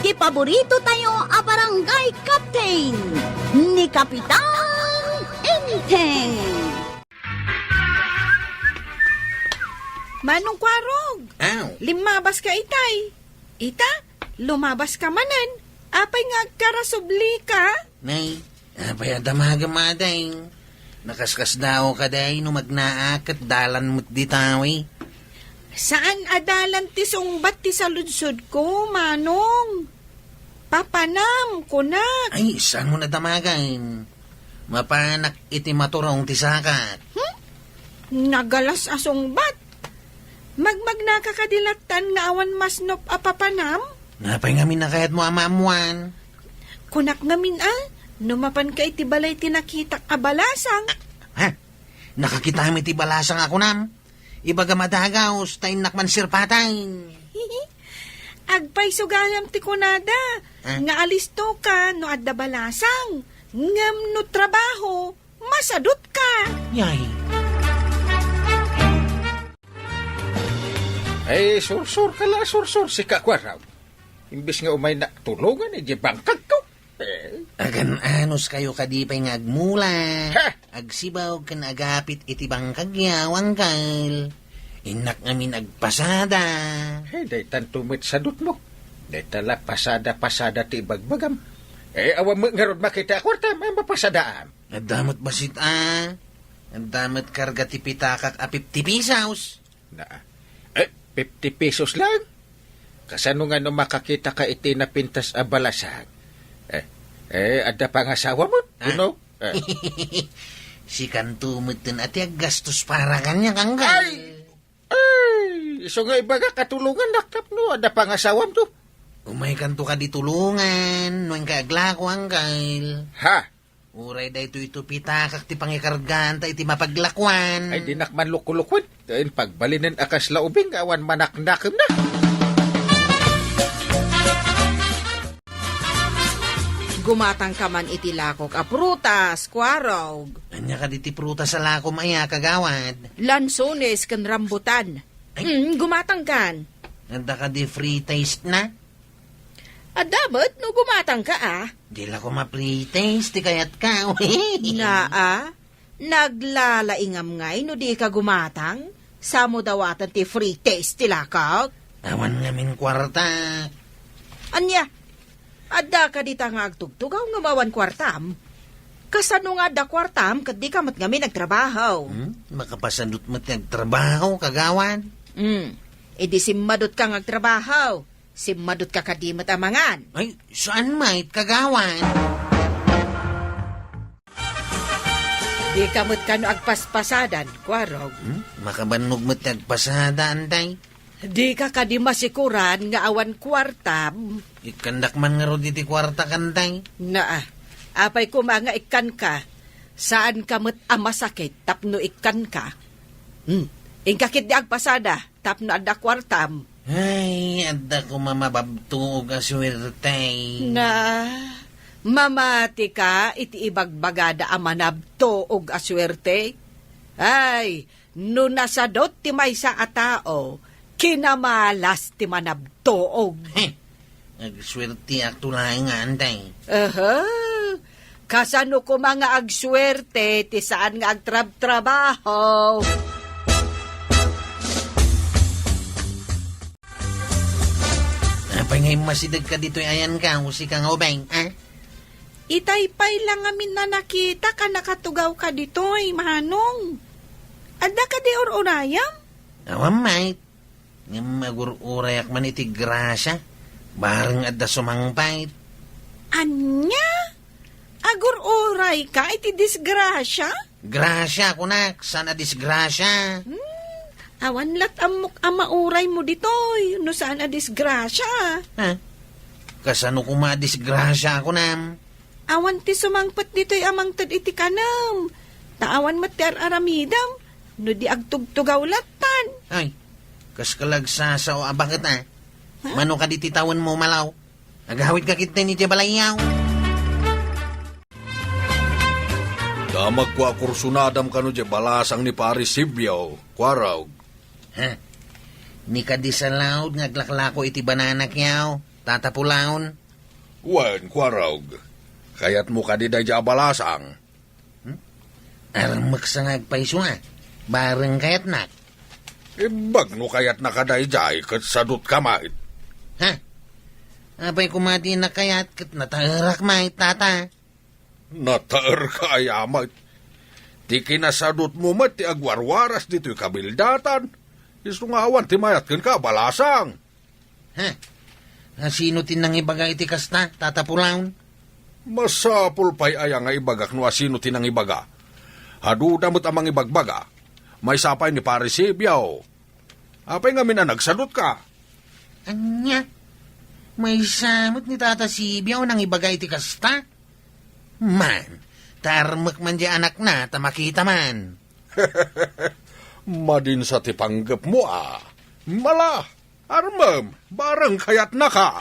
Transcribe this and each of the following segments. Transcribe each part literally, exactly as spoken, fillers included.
ti paborito tayo a barangay captain, ni Kapitan Enteng. Manong Kwarog, Aw. Limmabas ka itay. Ita, lumabas ka manen. Apay nga agkarasubli ka? Nay, apay a damagem, Adeng? Nakaskasdaaw ka, day, no magnaak ket dalan met ditawi. Saan a dalan ti sungbat ti saludsodko, Manong? Papanam, kunak. Ay, saan mo nadamagan? Mapanak iti maturong ti sakak. Hmm? Nagalas a sungbat. Magmagnaka kadi lattan nga awan masnop a papanam? Napay ngamin a kayatmo a maammuan? Kunak ngamin a, no mapanka iti balay ti nakitak a balasang. Ha? Nakakitam iti balasang a kunam? Ibagam a dagaus, ta innak man sirpatan. Agpayso gayam ti kunada, Ah? Nga alisto ka no adda balasang, ngem no trabaho, masadut ka. Yay. Ay, sursur ka la, sursur, sika, Kuarog. Imbes nga umaynak tulongan, iti bangkagko. Eh. Agan-anos kayo kadi pay nga agmula. Ha? Agsibaw ken agapit iti bangkagyaw, angkel. Innak ngamin agpasada. Hey, daytan to met sadutmo. Dayta la pasada-pasada ti ibagbagam. Eh, awan met ngarud makita a kuartam a mapasadaam. Adda met basit a. Adda met karga ti pitakak a fifty pesos. Na, eh, fifty pesos lang? Kasano nga no makakita ka iti napintas a balasang? Eh, eh, adda pangasawa mo? Ah. Uno? Eh. Sikanto metten a ti aggastos para kaniak, angkel. Ay! Ay! Isu nga ibaga katulongannak tapno adda pangasawam to. Umaykanto kadi tulongan, no inka aglako, angkel. Ha? Uray daytoy to pitakak ti pangikarganta iti mapaglakuan. Ay, dinak man lukulukuen. Ken pagbalinen a kasla ubing nga awan manaknakemna. Gumatang ka man iti lakok a prutas, Kuarog. Ania kadi ti prutas a lakom aya, kagawad? Lansones ken rambutan. Ay. Mm, gumatang kan. Adda kadi free taste na? Adda met no gumatang ka, a. Di la ko ma-free taste ti kayat ka. Naa, naglalaingam ngay no di ka gumatang? Samo dawatan ti free taste ti lakok? Awan ngamin kuarta. Ania? Adda ka dita nga agtugtugaw ngem awan kuartam? Kasano nga adda kuartam ket di ka met ngamin agtrabaho? Hmm? Makapasadut met ti agtrabaho, kagawad? Hmm. Idi simmadut ka nga agtrabaho. Simmadut ka kadi met a mangan. Ay, saan met, kagawad? Di ka met kano agpaspasadan, Kuarog. Hmm? Makabannog met ti agpasada, antay? Di ka kadi masikuran nga awan kuartam? Ikkandak man ngarud iti kuarta, kantay. Naa, apay koma nga ikkanka? Saan ka met a masakit tapno ikkanka? Hmm, inka ketdi agpasada. Tapno adda kuartam. Ay, adda koma mababtuog a suerte. Na, mamati ka iti ibagbagada a manabtuog a suerte? Ay, no nasadut ti maysa a tao, kinamalas ti manabtuog. Heh, agsuerteak to laeng nga, antay. Aha. Kasano koma nga agsuerte ti saan nga agtrabtrabaho? Apay nga immasideg ka ditoy ayan ka, usi ka nga ubeng, ha? Itay pay la ngamin a nakita ka nakatugaw ka ditoy, Manong. Adda ka di ur-urayam? Awan, mait. Ngem agur-urayak man iti grasya, bareng adda sumangpet. Ania? Agur-uray ka iti disgrasya? Grasya, kunak, saan a disgrasya? Hmm, awan lat ammok a mauray mo ditoy, no saan a disgrasya. Ha? Kasano koma a disgrasya, kunam? Awan ti sumangpet ditoy a mangted iti kanam, ta awan met ti ar-aramidam, no di agtugtugaw lattan. Ay, kas ka la agsasao a baket, a. Ha? Mano kadi ti tawen mo, malaw? Agawid ka ketdi iti balayyaw. Damagko a kursunadam kano diay balasang ni Pari Sibio, Kuarog. Ha? Ni kadi salaod nga aglaklako iti banana kyaw? Tata Pulaon? Wen, Kuarog. Kayatmo kadi daydiay a balasang? Hmm? Armek sa nga agpayso a. Bareng kayatnak. Imbag no kayatnaka daydiay ket sadutka met. Ha? Apay koma ti nakayat ket nataerak met, Tata? Nataerka aya met? Ti kinasadutmo met ti agwarwaras ditoy kabildatan. Isu nga awan ti mayat kenka a balasang. Ha? Asino ti nangibaga iti kasta, Tata Pulaon? Masapul pay aya nga ibagak no asino ti nangibaga? Adu da met a mangibagbaga. Maysa pay ni Pare Sibio. Apay ngamin a nagsadutka? Ania? Maysa met ni Tata Sibio a nangibaga iti kasta? Man, ta armek man diay anakna ta makita man. Madinsa ti panggepmo a. Mala, armem, bareng kayatnaka.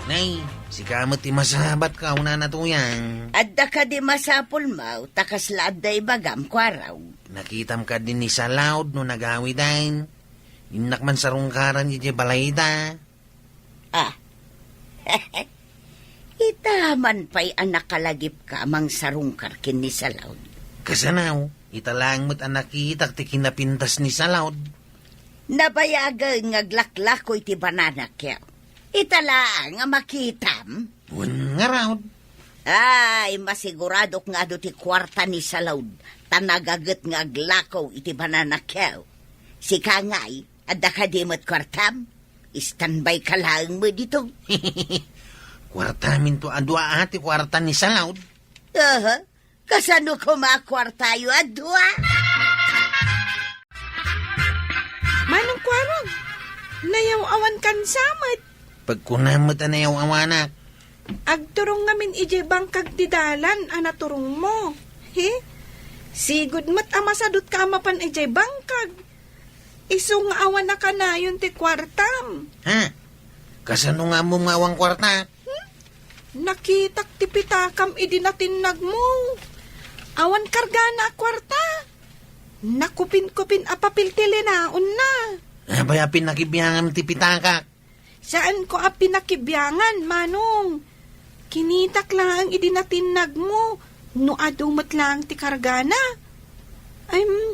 Nay, sika met ti masabat, kaunana Tuyang. Adda kadi masapulmo ta kasla adda ibagam, Kuarog? Nakitam kadi ni Salaud no nagawiden? Innak man sarungkaran idiay balayda. Ah. Ita man pay a nakalagipka a mangsarungkar ken ni Salaud. Kasano? Ita laeng met a nakitak ti kinapintas ni Salaud. Nabayagen nga aglaklako iti banana cue. Ita laeng a makitam? Wen ngarud. Ay, masiguradok nga adu ti kuarta ni Salaud, ta nagaget nga aglako iti banana cue. Sika ngay, adda kadi met kuartam? Standby ka laeng met ditoy. Kuartaminto a dua a ti kuarta ni Salaud. Aha. Kasano koma a kuartayo a dua? Manong Kuarog, nayaw-awankan sa met. Pagkunam met a nayaw-awanak. Agturong ngamin idiay bangkag ti dalan a naturongmo. He? Sigud met a masadutka a mapan idiay bangkag. Isu nga awan a kanayon ti kuartam. Ha? Kasano nga ammom nga awan kuarta? Hmm? Nakitak ti pitakam idi natinnagmo. Awan kargana a kuarta. Nakupinkupin a papel ti linaonna. Apay a pinakibiangam ti pitakak? Saanko a pinakibiangan, Manong. Kinitak laeng idi natinnagmo, no adu met laeng ti kargana. Ay, mm,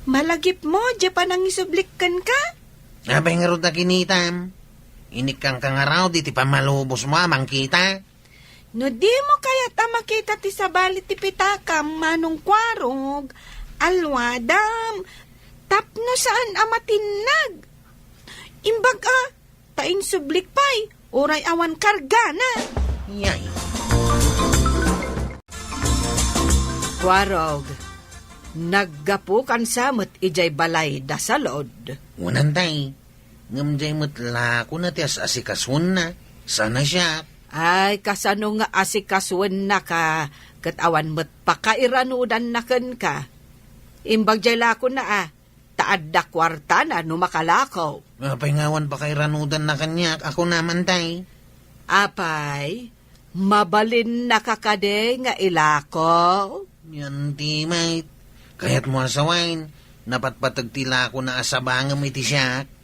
malagipmo, diay panangisublik kenka? Apay ngarud a kinitam? Inikkanka ngarud iti pammalubosmo a mangkita? No dimo kayat a makita ti sabali ti pitakam, Manong Kuarog, alwadam. Tapno saan a matinnag. Imbag a, ta insublik pay, uray awan kargana. Yay. Kuarog, naggapukan sa met idiay balay da Salud. Unan tay, ngem diay met lakona ti as-asikasuenna, sana siak. Ay, kasano nga asikasuennaka, ket awan met pakairanudanna kenka. Imbag diay lakona a, ta adda kuartana no makalako. Apay nga awan pakairanudanna kaniak, a kunam tay? Apay, mabalinnaka kadi nga ilako? Yan ti met. Kayatmo a sawen, napatpateg ti lakona a sabangem iti siak?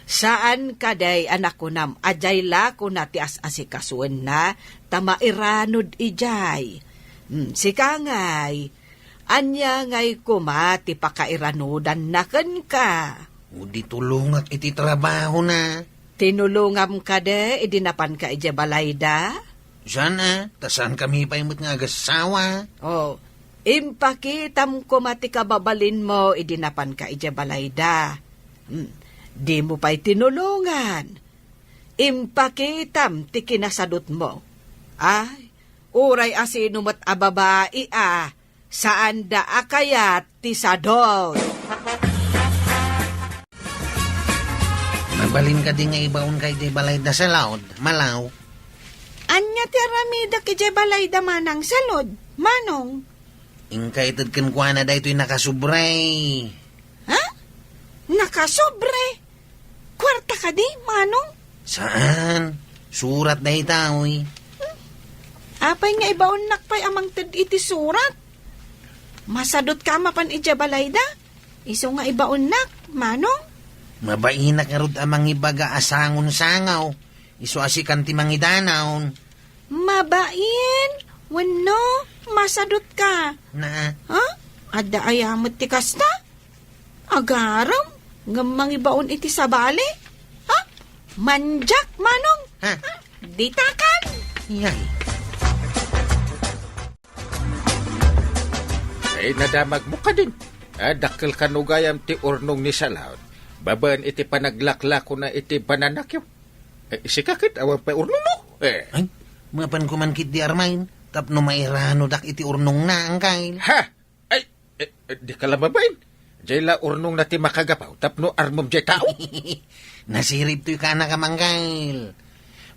Saan kadi a nakunam a diay lakona ti as-asikasuenna ta mairanud idiay? Hmm, sika ngay, ania ngay koma ti pakairanudanna kenka? O di tulongak iti trabahona. Tinulongam kadi idi napanka idiay balayda? Saan a, ta saankami pay met nga agassawa. O, impakitam koma ti kababalinmo idi napanka idiay balayda. Hmm, dimo pay tinulongan. Impakitam ti kinasadutmo. Ay, uray asino met a babai a, saanda a kayat ti sadut. Mabalin kadi nga ibaonka idiay balayda Salud, Malaw? Ania ti aramidek idiay balayda, Manang Salud, Manong? Inka ited kenkuana daytoy nakasobre. Ha? Nakasobre? Kuarta kadi, Manong? Saan. Surat dayta, uy. Hmm? Apay nga ibaonnak pay a mangted iti surat? Masadutka a mapan idiay balayda? Isu nga ibaonnak, Manong? Mabainak ngarud a mangibaga a sangon sangaw. Isu a sikan ti mangidanaw. Mabain? Wenno, masadutka? Na. Ha? Adda aya met ti kasta? Agarem, ngem mangibaon iti sabali? Ha? Mandiak, Manong? Ha? Ditakan? Yay. Ay, nadamagmo kadin. Ah, dakkel kano gayam ti urnong ni Salaud. Babaen iti panaglaklakona iti bananakyo. Eh, sika ket awan pay urnongmo? Eh. Ay, mapanko man ketdi Armain, tapno mairanodak iti urnongna, Angkel. Ha? Ay, eh, eh, dika la mabain. Diay la urnongna ti makagapaw tapno armem diay tao. Nasirib toy kanakam, Angkel.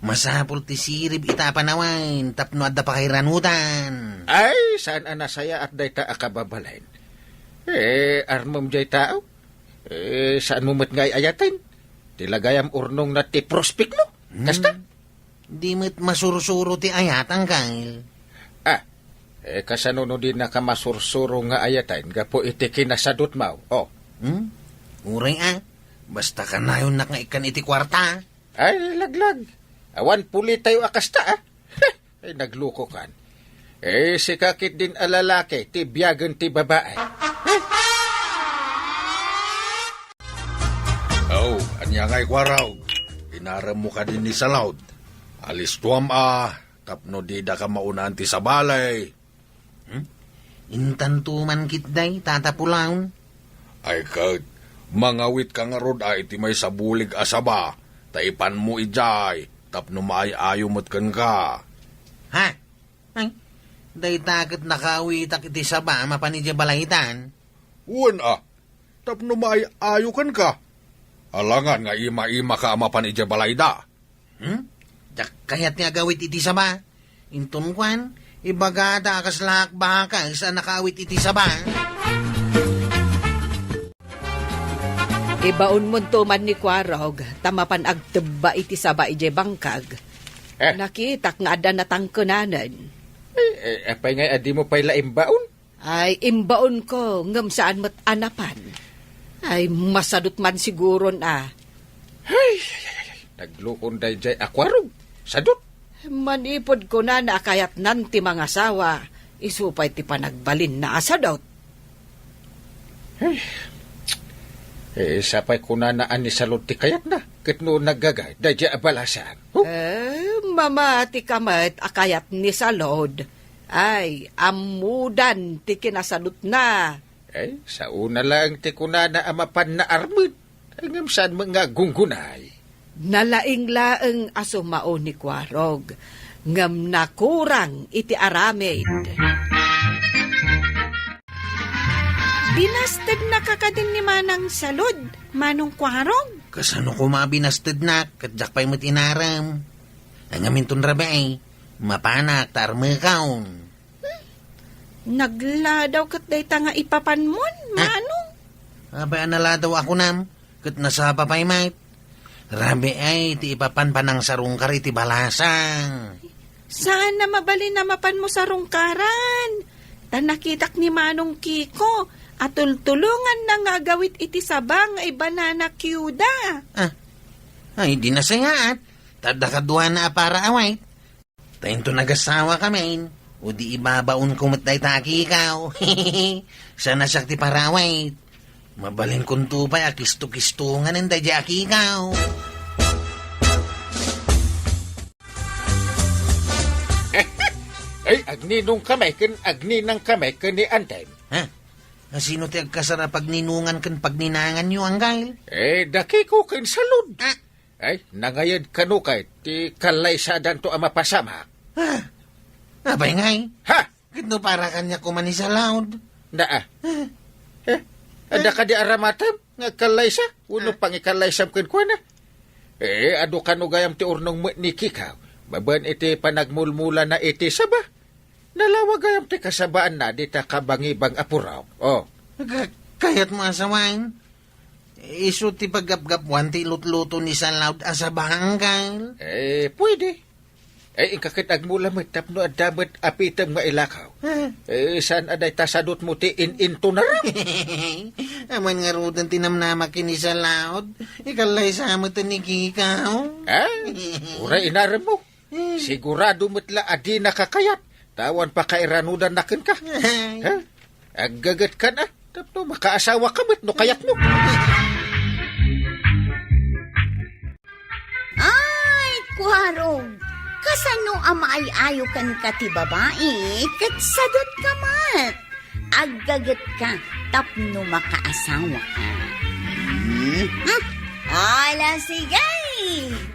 Masapul ti sirib ita a panawen tapno adda pakairanudan. Ay, saan a nasayaat dayta a kababalin. Eh, armem diay tao? Eh, saanmo met nga ay-ayaten? Ti la gayam urnongna ti prospektmo. Hmm. Kasta? Di met masursuro ti ayat, Angkel. Ah, eh, kasano no dinaka masursuro nga ayaten gapu iti kinasadutmo? Oh. Hmm? Uray a, basta kanayonnak nga ikkan iti kuarta. Ay, laglag. Awan pulitayo a kasta, ah. Ay, naglukokan. Eh, sika ketdin a lalaki, ti biagen ti babai. Oh, ania ngay, Kuarog? Inaremmo kadin ni Salaud. Alistuam a, tapno didaka maunaan ti sabali. Hmm? Intanto man ketdi, Tata Pulong. Ay ket, mangawitka ngarud a iti maysa bulig a saba, ta ipanmo idiay, tapno maay-ayo met kenka. Ha? Ay, dayta ket nakaawitak iti saba a mapan idiay balaydan. Wen a, tapno maay-ayo kenka. Alangan nga ima-imaka a mapan idiay balayda. Hmm? Diak kayat nga agawid iti saba. Inton kuan, ibagada a kasla bakes a nakaawid iti saba. Ibaonmonto man ni Kuarog, ta mapan agtebba iti saba idiay bangkag. Eh. Nakitak nga adda natangkenanen. Eh, eh, apay ngay a dimo pay la imbaon? Ay, imbaonko, ngem saan met a napan. Ay, masadut man siguron a. Ay, ay, ay, ay, ay. Naglukon daydiay a Kuarog. Sadut. Manipud kunana a kayatnan ti mangasawa, isu pay ti panagbalinna a sadut. Ay. Eh, sapay kunana a ni Salud ti kayatna, ket no naggaga, daydiay a balasang. Huh? Eh, mamati ka met a kayat ni Salud. Ay, ammodan ti kinasadutna. Ay, saona laeng ti kunana a mapanna armen. Ay, ngem saan met nga aggunggunay. Nalaing laeng a sumao ni Kuarog, ngem nakurang iti aramid. Binastednaka kadin ni Manang Salud, Manong Kuarog? Kasano koma a binastednak, ket diak pay met inarem. Ay, ngem inton rabii, mapanak ta armekon. Hmm? Nagladaw ket dayta nga ipapanmon, Ha? Manong? Apay a naladaw a kunam, ket nasapa pay met. Rabii ti ipapan panangsarungkar iti balasang. Saan a mabalin a mapanmo sarungkaran? Ta nakitak ni Manong Kiko a tultulonganna nga agawid iti saba nga ibanana cue da. Ah. Ay, di nasayaat. Ta adda kaduana a para awit. Ta inton agasawakamin, o di ibabaonko met dayta a kikaw. Saan a siak ti para awit. Mabalinkonto pay a kisto-kistonganen daydiay a kikaw. Ay, agninongkami ken agninangkami ken ni Antem. Ha? Asino ti agkasar a pagninongan ken pagninanganyo, Angkel? Eh, da Kiko ken Salud. Ah. Ay, nangayad kano kay ti kallaysadanto a mapasamak. Ah, apay ngay? Ha? Ket no para kaniak koma ni Salud? Naa. Ah. Eh, adda kadi aramatem nga agkallaysa? Wenno Ah. pangikallaysa kenkuana? Eh, adu kano gayam ti urnong met ni Kikaw, babaen iti panagmulmulana iti saba. Nalawa gayam ti kasabaanna dita kabangibang a purok. Oh. Ka-, kayatmo a sawen? Isu ti paggapgapuan ti lutluto ni Salud a saba, Angkel? Eh, pwede. Ay, inka ket agmula met tapno adda met apitem nga ilakaw. Ah. Eh, saan a dayta sadutmo ti in-intunaram? Aman ngaruden ti namnamak ken ni Salaod. Ikallaysa met ni Kikaw. Ah? Uray inarem mo. Eh. Sigurado met la a di nakakayat. Tawan pakairanudan na kenka. Ay. Ha? Aggaget ka na. Tapno makaasawa ka met no kayat mo. Ay, Kuarog, kasano a maay-ayo kenka ti babai, ket sadut ka met. Aggaget ka tapno makaasawa ka. Hmm? Ala, sige!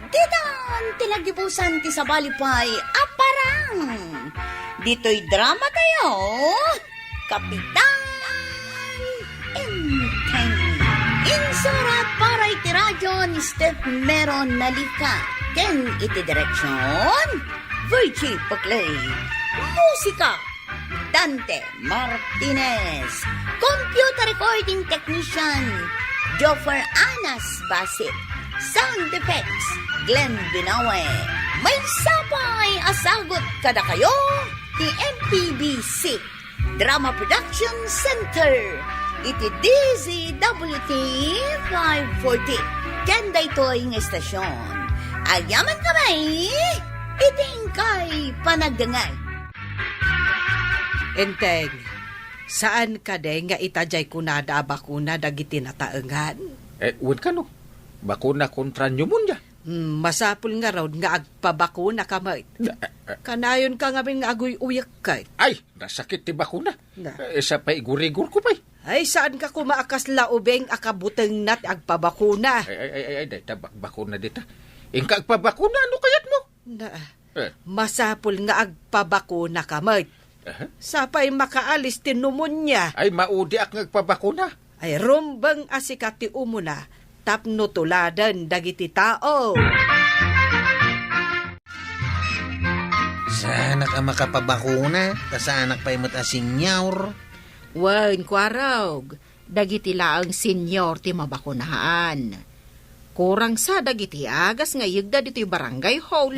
Ditan ti nagibusan ti sabali pay a parang. Ditoy drama tayo, Kapitan Enteng. Insurat para iti radio ni Steph Meron Nalica. Ken iti direksyon, Virgie Paclay. Musika, Dante Martinez. Computer recording technician, Joffer Anas Basit. Sound effects, Glenn Binawe. Maysa pay a sagut kadakayo ti M P B C Drama Production Center iti D Z W T five forty. Ken daytoy nga istasyon, agyamankami iti inkay panagdengngeg. Enteng, saan kadi nga ita diay kunada a bakuna dagiti nataengan? Eh, wen kano, bakuna kontra pneumonia. Hmm, masapul ngarud nga agpabakuna ka met. Na, eh, eh. Kanayon ka ngamin nga aguy-uyek ket. Ay, nasakit ti bakuna. Na. Eh, sa pay igurigor ko pay. Ay, saan ka kuma a kasla ubing a kabutengna ti agpabakuna? Ay, ay, ay, ay, ay, dayta, bak-, bakuna dita. Inka agpabakuna, ano kayat mo? Na, Eh. Masapul nga agpabakuna ka met. Aha. Sapay makaalis ti pneumonia. Ay, maudiak nga agpabakuna. Ay, rumbeng a sika ti umuna tapno tuladen dagiti tao. Saanak a makapabakuna, ta saanak pay met a senior. Wen, Kuarog, dagiti laeng senior ti mabakunaan. Kurang sa dagiti agas nga iyegda ditoy barangay hall.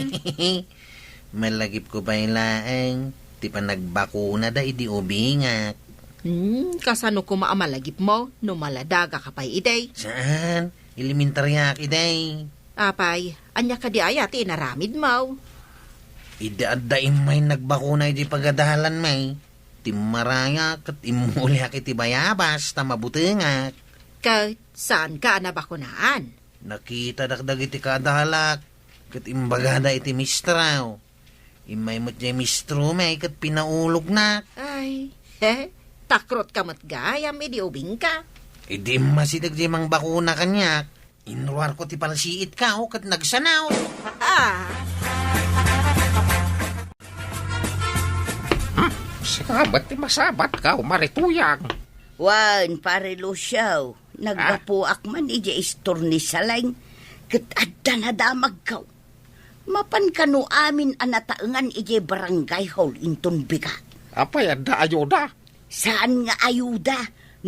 Malagipko pay laeng ti panagbakunada idi ubingak. Hmm, kasano koma a malagipmo no maladagaka pay idi? Saan, elementaryaak idi. Apay, ania kadi aya ti inaramidmo? Idi adda immay nagbakuna idi pagadalan, may timmaraya ket immuliak iti bayabas ta mabutengak. Ket saanka a nabakunaan? Nakitadak dagiti kaadalak, ket imbagada iti mistraw. Immay met diay mistraw, may ket pinaulognak. Ay, he, takrotka met gayam idi ubingka. Idi immasideg diay mangbakuna kaniak, inruarko ti palsiitka, o, ket nagsanaw. Ah. Hmm, sika met ti masabatka, o Marituyang. Wen, Pare Lucio, naggapuak man idiay istor ni Saleng, ket adda nadamagko. Mapan kano amin a nataengan idiay barangay hall inton bigat. Apay, adda ayuda? Saan nga ayuda,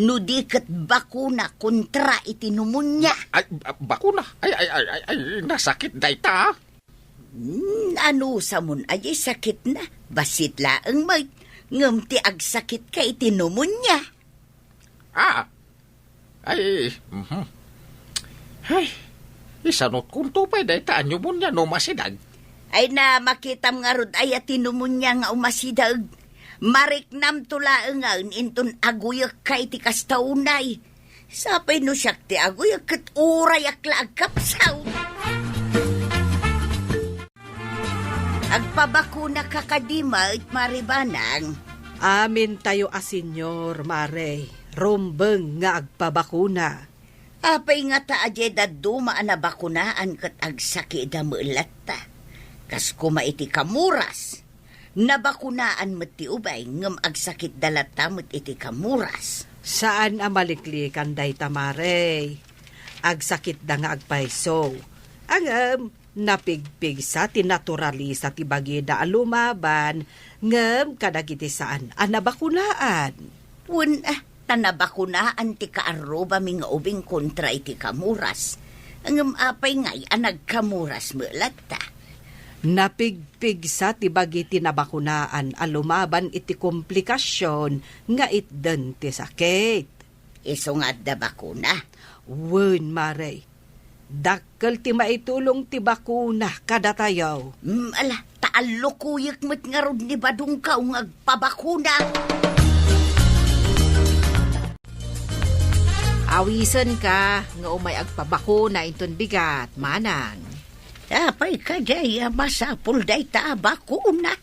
no di ket bakuna kontra iti pneumonia. Ay, ba-, bakuna? Ay, ay, ay, ay, ay, nasakit dayta. Hmm, anusamon a diay sakitna? Bassit laeng met, ngem ti agsakitka iti pneumonia. Ah, ay, mhm. Ay, isanutkonto pay dayta a pneumonia no umasideg. Ay na, makitam ngarud aya ti pneumonia nga umasideg. Mariknamto laengen inton aguyekka iti kasta unay. Sapay no siak ti aguyek ket urayak la agkapsaw. Agpabakunaka kadi met, Mare Banang? Amintayo a senior, Mare, rumbeng nga agpabakuna. Apay ngata a diay dadduma a nabakunaan ket agsakida met latta? Kas koma iti kamuras. Nabakunaan met ti ubing, ngem agsakitda latta met iti kamuras. Saan a maliklikan dayta, Mare. Agsakitda nga agpayso. Ngem, napigpigsa ti naturalisa ti bagida a lumaban ngem kadagiti saan a nabakunaan. Wen, ah, ta nabakunaan ti kaarrubami nga ubing kontra iti kamuras. Ngem apay ngay a nagkamuras met latta? Napigpigsa ti bagi ti nabakunaan a lumaban iti komplikasion nga itden ti sakit. Isu nga adda bakuna? Wen, Mare. Dakkel ti maitulong ti bakuna kadatayo. Mm, ala, ta allukuyek met ngarud ni Badongkaw nga agpabakuna. Awisenka nga umay agpabakuna inton bigat, manang. Apay kadi a masapul dayta a bakuna?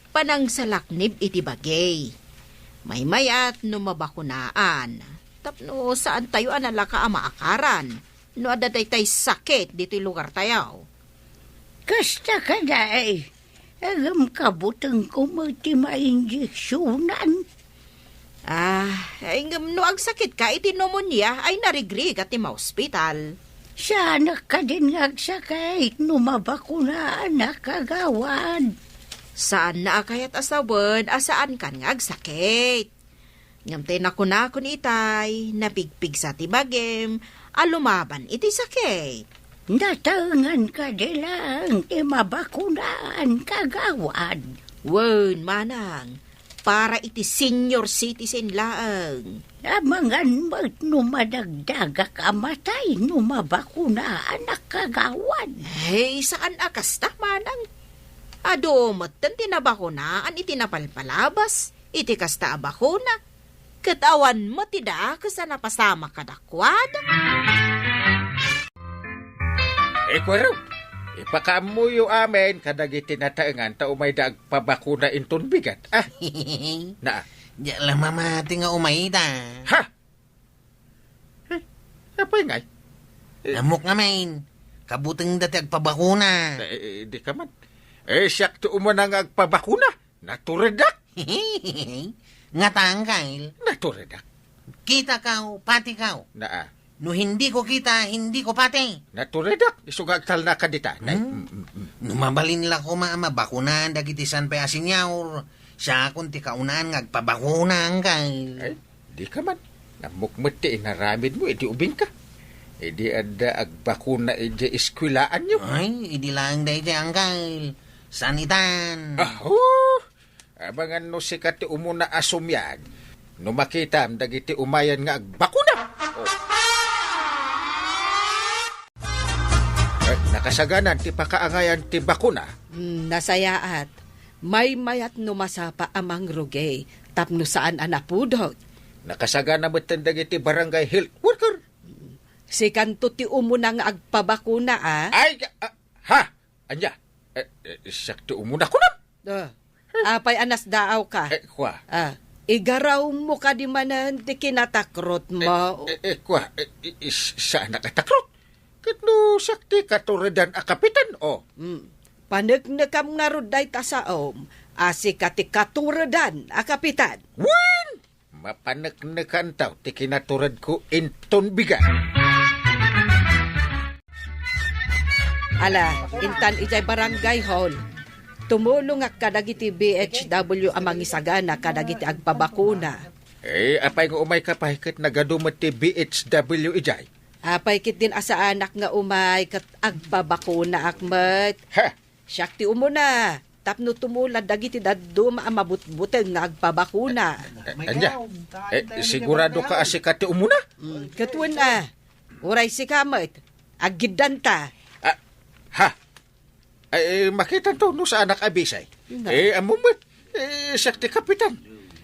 Panangsalaknib iti bagi. Maymayat no mabakunaan, tapno saantayo a nalaka a maakaran no adda daytay sakit ditoy lugartayo. Kasta kadi, ngem kabutengko met ti mainjeksionan. Ah, ay, ngem no agsakitka iti pneumonia, ay narigrigat ti maospital. Saanak kadin nga agsakit no mabakunaan a kagawad? Saanna a kayat a sawen a saankan nga agsakit. Ngem tay nakunakon itay, napigpigsa ti bagim a lumaban iti sakit. Nataengan kadi laeng ti mabakunaan, kagawad? Wen, manang, para iti senior citizen laeng. Amangan met no madagdagak a matay no mabakunaan a kagawad. Hey, saan a kasta, manang. Adu metten ti nabakunaan iti napalpalabas iti kasta a bakuna. Ket awan met ti dakes a napasamak kadakuada. Ikuaro, ipakaammoyo amin kadagiti nataengan ta umayda agpabakuna inton bigat. Ah, naa. Diak la mamati nga umayda. Ha? Eh, apay ngay? Eh, Ammok ngamin, kabutengda ti agpabakuna. Eh, eh, di ka man. Eh, siak ti umuna nga agpabakuna. Naturedak. Ngata, Angkel. Naturedak. Kitakaw, patikaw. Naa. No hindi ko kita, hindi ko pati. Naturedak. Isu nga agtalna ka dita. Nay, Hmm? mm, mm, mm. No mabalin la koma a mabakunaan dagiti san pay a senior, siakon ti kaunaan nga agpabakuna, Angkel. Ay, di ka man. Ammok met ti inaramidmo idi ubingka. Idi adda agbakuna idiay eskwelaanyo. Ay, idi laeng daytoy, Angkel. Saan itan? Aho! Amangan no sika ti umuna a sumiag no makitam dagiti umayan nga agbakuna. Oh. Eh, nakasaganan ti pakaangayan ti bakuna. Hmm, nasayaat. Maymayat no masapa a mangrugey tapno saan a napudot. Nakasagana metten dagiti barangay health worker. Sikanto ti umuna nga agpabakuna, a? Ay, ah, ha? Ania? Eh, eh, siak ti umuna kunam? Ah, apay a nasdaawka? Eh, kua. Ah, igarawmo kadi manen ti kinatakrotmo? Eh, eh, eh, kua, eh, i-, i-, saanak a takrot? Ket no siak ti katuredan a kapitan, oh. Mm. Paneknekam ngarud dayta saom a sika ti katuredan a kapitan. Wen! Mapaneknekanto ti kinaturedko inton bigat. Ala, intan idiay barangay hall, tumulongak kadagiti B H W a mangisagana kadagiti agpabakuna. Eh, apay nga umayka pay ket nagadu met ti B H W idiay? Apay ketdin a saanak nga umay ket agpabakunaak met? Ha? Siak ti umuna, tapno tumulad dagiti dadduma a mabutbuteng nga agpabakuna. Eh, ania? Eh, siguradoka a sika ti umuna? Mm, ket wen a, uray sika met, aggiddanta. Ah, ha? Eh, makitanto no saanak a bisay. Na. Eh, ammom met, eh, siak ti kapitan.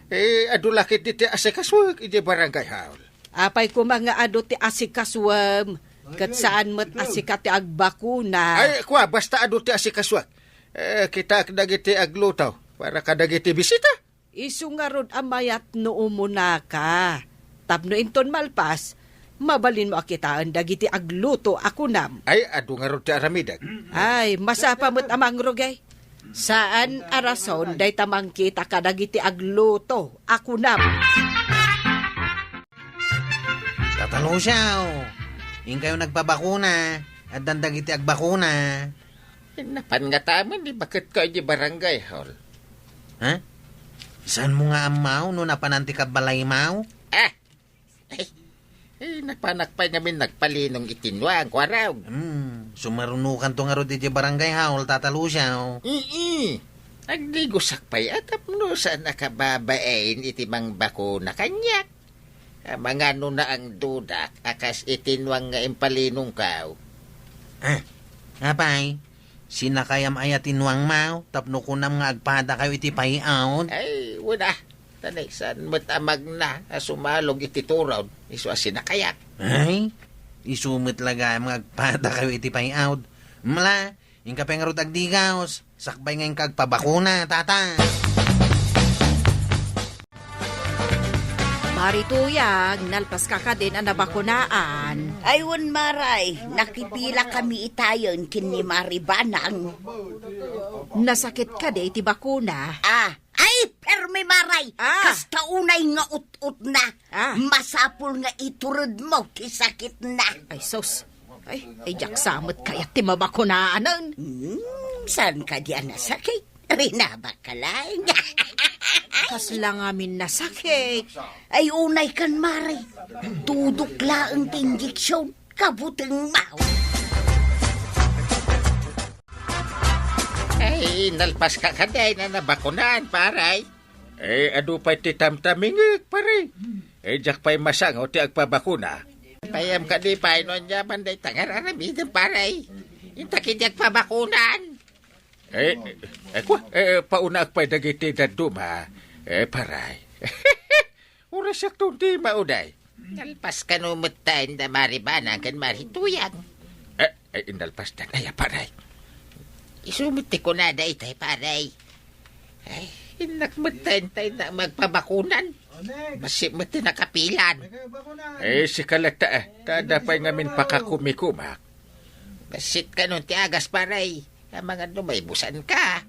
Eh, adu la ketdi ti asikasuek idiay barangay hall. Apay koma nga adu ti asikasuem, ket saan met a sika ti agbakuna. Ay, kua, basta adu ti asikasuek. Eh, kitaek dagiti agluto para kadagiti bisita. Isu ngarud a mayat no umunaka. Tapno inton malpas, mabalinmo a kitaen dagiti agluto a kunam. Ay, adu ngarud ti aramidek. Ay, masapa met a mangrugey. Saan a rason dayta mangkita kadagiti agluto a kunam. Tata Lucio, inkayo nagpabakuna, addan dagiti agbakuna. Napan ngatamen ni baketko idiay barangay hall. Ha? Saanmo nga ammo no napanan ti kabbalaymo? Ah! Ay, Eh, napanak pay ngamin nagpalinong iti nuang, kuarog. Hmm, sumarunokanto ngarud iti barangay hall, Tata Lucio. Ii, agdigosak pay a tapno saan a kababain iti mangbakuna kaniak. Amangan no naangdudak a kas iti nuang nga impalinongkaw. Ah, apay, sinakayam aya ti nuangmo tapno kunam nga agpadakayo iti payout? Ay, wala. Tanay, saan met a magna a sumalog iti turod, isu a sinakayak. Ay, isu met la gayam nga agpadakayo iti payout. Mla, inka pay ngarud agdigaus, sakbay nga inka agpabakuna, tata. Mari Tuyang, nalpaska kadin a nabakunaan? Ay, wen, Maray, nakipila kami itayen ken ni Mari Banang. Nasakit kadi ti bakuna? Ah, ay, permi, Maray! Ah. Kasta unay nga ut-utna. Ah. Masapul nga ituredmo ti sakitna. Ay, sus. Ay, ay, diak sa met kayat ti mabakunaan. Hmm, saan kadi a nasakit? Rinabak ka lang. Kasla ngamin nasakit. Ay, unay kan, Mari. Tudok laeng ti injection. Kabutengmo. Ay, nalpaska kadin a nabakunaan, pare. Eh, adu pay ti tamtamingek, pare. Eh, diak pay masango ti agpabakuna. Payam kadi pay no ania man dayta nga ar-aramidem, pare. Inta kadi agpabakunan. Eh, eh, eh, kua, eh, paunaak pay dagiti dadduma. Eh, pare. Orasiakton ti mauday. Nalpas kano met tayo da Mari Banang ken Mari Tuyang. Eh, eh, nalpas da, ay, pare. Isu met ti kunada itay, pare. Ay, innak met tayo, tayo na magpabakunan. Basi met ti nakapilan. Eh, sika latta, eh. Ta adda pay ngamin pakakumikumak. Basit kano ti agas, pare. Amangan no maibusan ka.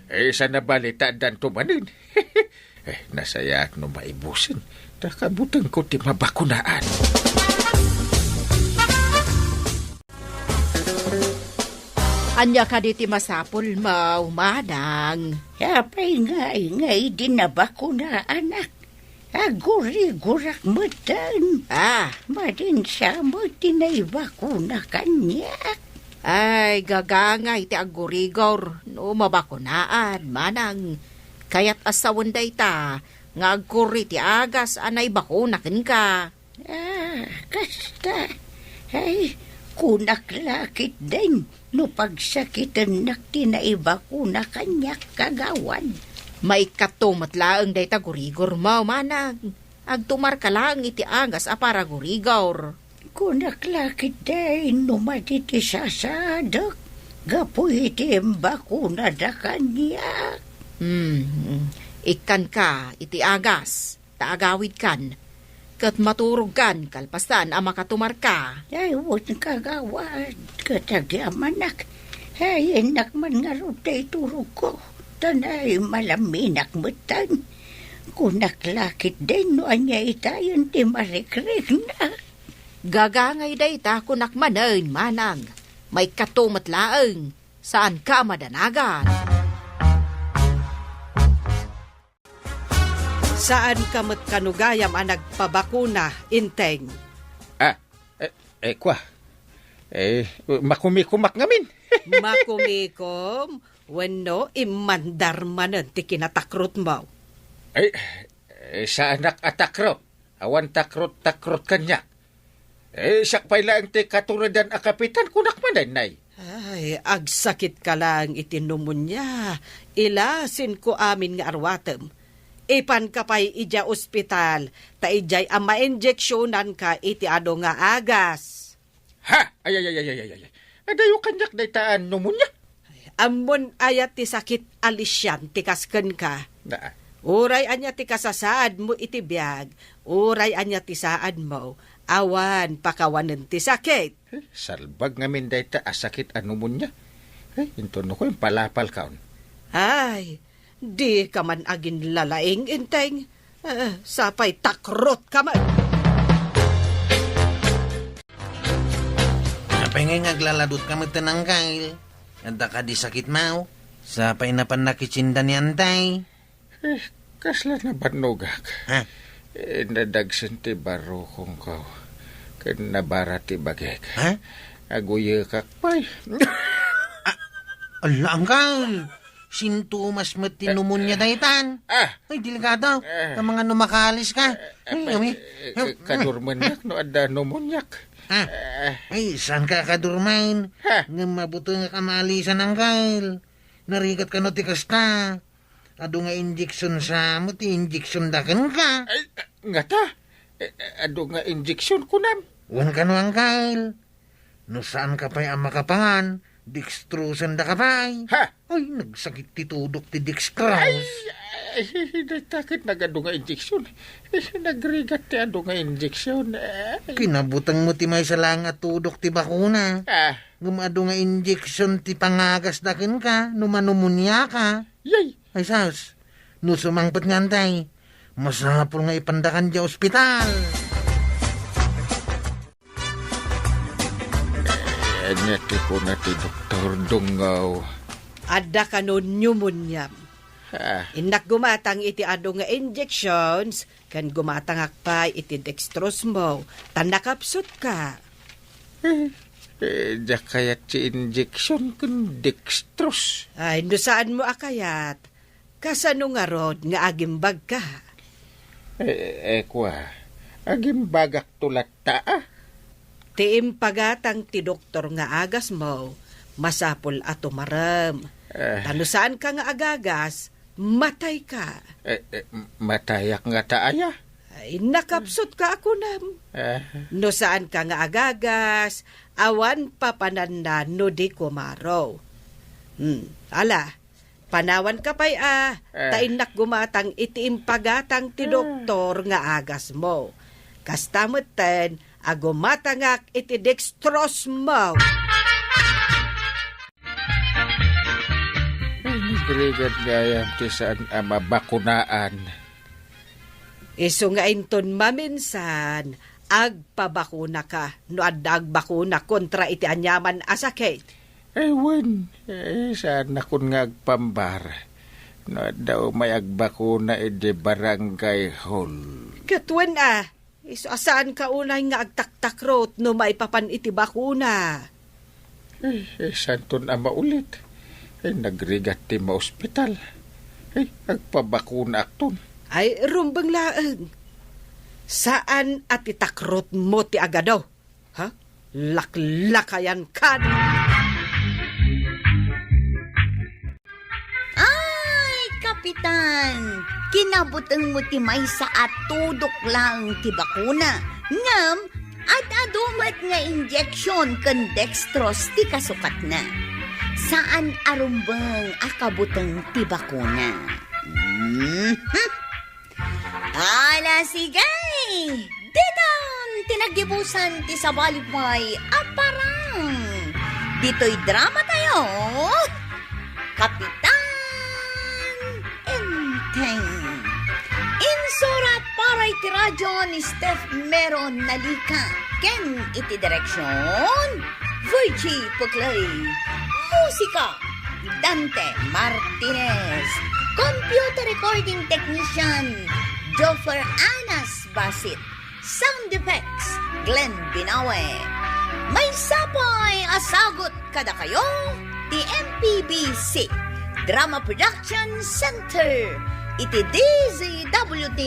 Eh, saan a bali ta addanto manen. Eh, nasayaat no maibusen. Ta kabutengko ti mabakunaan. Ania kadi ti masapulmo, manang? Apay nga, nga idi nabakunaanak? Agurigurak metten. Ah. Madin sa met ti naibakuna kaniak. Ay, gagangay ti aggurigor no mabakunaan, manang. Kayat a sawen dayta nga agkurri ti agas a naibakuna kenka. Ah, kasta. Ay, kunak la ketdin no pagsakitennak ti naibakuna kaniak, kagawad. Maikkato met laeng dayta gurigormo, manang. Agtumarka laeng iti agas a para gurigor. Kunak la ketdin no madi ti sasaadek gapu iti imbakunada kaniak. Hmm, ikkanka iti agas ta agawidkan, ket maturogkan kalpasan a makatumarka. Ay, wen, kagawad, ket agyamanak. Ay, innak man ngarud ta iturogko, ta naimalaminnak metten. Kunak la ketdin no ania itayen ti marikrikna. Gagangay dayta kunak manen, manang. Maikkato met laeng, saanka a madanagan. Saanka met kano gayam a nagpabakuna, Enteng? Ah, eh, eh, kua. Eh, makumikumak ngamin. Makumikom? Wenno immandar manen ti kinatakrotmo? Eh, eh, saanak a takrot. Awan takrot-takrot kaniak. Eh, siak pay laeng ti katuredan a kapitan, kunak manen, nay. Ay, agsakitka laeng iti pneumonia. Ilasinko amin nga arwatem. Ipanka pay idiay ospital, ta idiay a mainjeksionanka iti adu nga agas. Ha? Ay, ay, ay, ay, ay, ay, ay. Adayo kaniak dayta a pneumonia? Ammon aya ti sakit a lisian ti kas kenka? Na. Uray ania ti kasasaadmo iti biag, uray ania ti saadmo, awan pakawanen ti sakit. Eh, salbag ngamin dayta a sakit a pneumonia. Eh, intono ko impalapalkaon. Ay, dika man aginlalaing, Enteng. Eh, sapay takrotka met. Apay ngay nga aglaladutka met, Angkel? Adda kadi sakitmo? Sapay napan nakisinda ni Antay? Eh, kasla nabannogak. Ha? Eh, nadagsen ti barukongko. Ken nabara ti bagek. Ha? Aguyekak pay. Ah, ala, anggal. Sintomas met ti pneumonia daytan. Ah. Ay, delikado. Ah. Nga mga numakaliska. Ah, ay, pa-, ami. Eh, kadurmennak no adda pneumoniak. Ah. Ah. Ay, saan ka kadurmen? Ha? Nga mabutengak a maalisan, anggal. Narigat kano ti kasta. Adu nga injection sa mo ti injection da kenka. Ay, ngata? Eh, adu nga injection kunam? Wen kano, anggal. No saan ka pay a makapangan, dextrosen da ka pay. Ha? Ay, nagsakit ti tudok ti dextrose. Ay, ay, dayta ket nagadu nga injection. Eh, nagrigat ti adu nga injection. Ay. Kinabuteng mo ti maysa laeng a tudok ti bakuna. Ah. Ngem adu nga injection ti pangagas da kenka no manumunia ka. Yay! Ay, sus. No sumangpet nga antay, masapul nga ipandakan diay ospital. Eh, ania ti kuna ti doktor, Dungaw? Adda kano pneumoniam. Ah. Innak gumatang iti adu nga injections, ken gumatangak pay iti dextrose mo, ta nakapsutka. Eh, eh, diak kayat ti injection ken dextrose. Ay, no saan mo a kayat, kasano ngarud nga agimbagka? Eh, eh, kua, agimbagakto latta, a. Ti impagatang ti doktor nga agas mo, masapul a tumarem. Eh. Ta no saan ka nga agagas, matay ka. Eh, eh, m-, matayak ngata aya? Ay, nakapsutka a kunam. Eh. No saan ka nga agagas, awan papananna no di kumaro. Hmm, ala, panawan ka pay a, eh, ta innak gumatang iti impagatang ti, eh, doktor nga agas mo. Kasta metten a gumatangak iti dextrose mo. Ay, nagrigat gayam ti saan a mabakunaan. Isu nga inton maminsan, agpabakunaka no adda agbakuna kontra iti aniaman a sakit. Eh, wen, eh, saannakon nga agpambar no adda umay agbakuna idi barangay hall. Ket wen a, isu a saanka unay nga agtaktakrot no maipapan iti bakuna. Eh, eh, saanton a maulit. Eh, nagrigat ti maospital. Eh, agpabakunaakton. Ay, rumbeng laeng. Saan a ti takrot mo ti agado. Ha? Laklakayan kad. Ay, Kapitan! Kinabuteng mo ti maysa a tudok laeng ti bakuna. Ngem, ad-adu met nga injection ken dextrose ti kasukatna. Saan a rumbeng a kabuteng ti bakuna. Mhm. Ala, sige! Ditan ti naggibusan ti sabali pay a parang. Ditoy drama tayo, Kapitan Enteng. Insurat para iti radyo ni Steph Mero Nalica ken iti direksyon, Virgie Puclay. Musika, Dante Martinez. Computer recording technician, Joffer Anas Basit. Sound effects, Glenn Binawe. Maysa pay a sagut kadakayo ti M P B C Drama Production Center iti D Z W T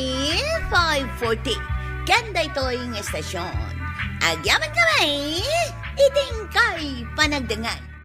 five forty. Ken daytoy nga estasyon, agyamankami iti inkay panagdengngeg.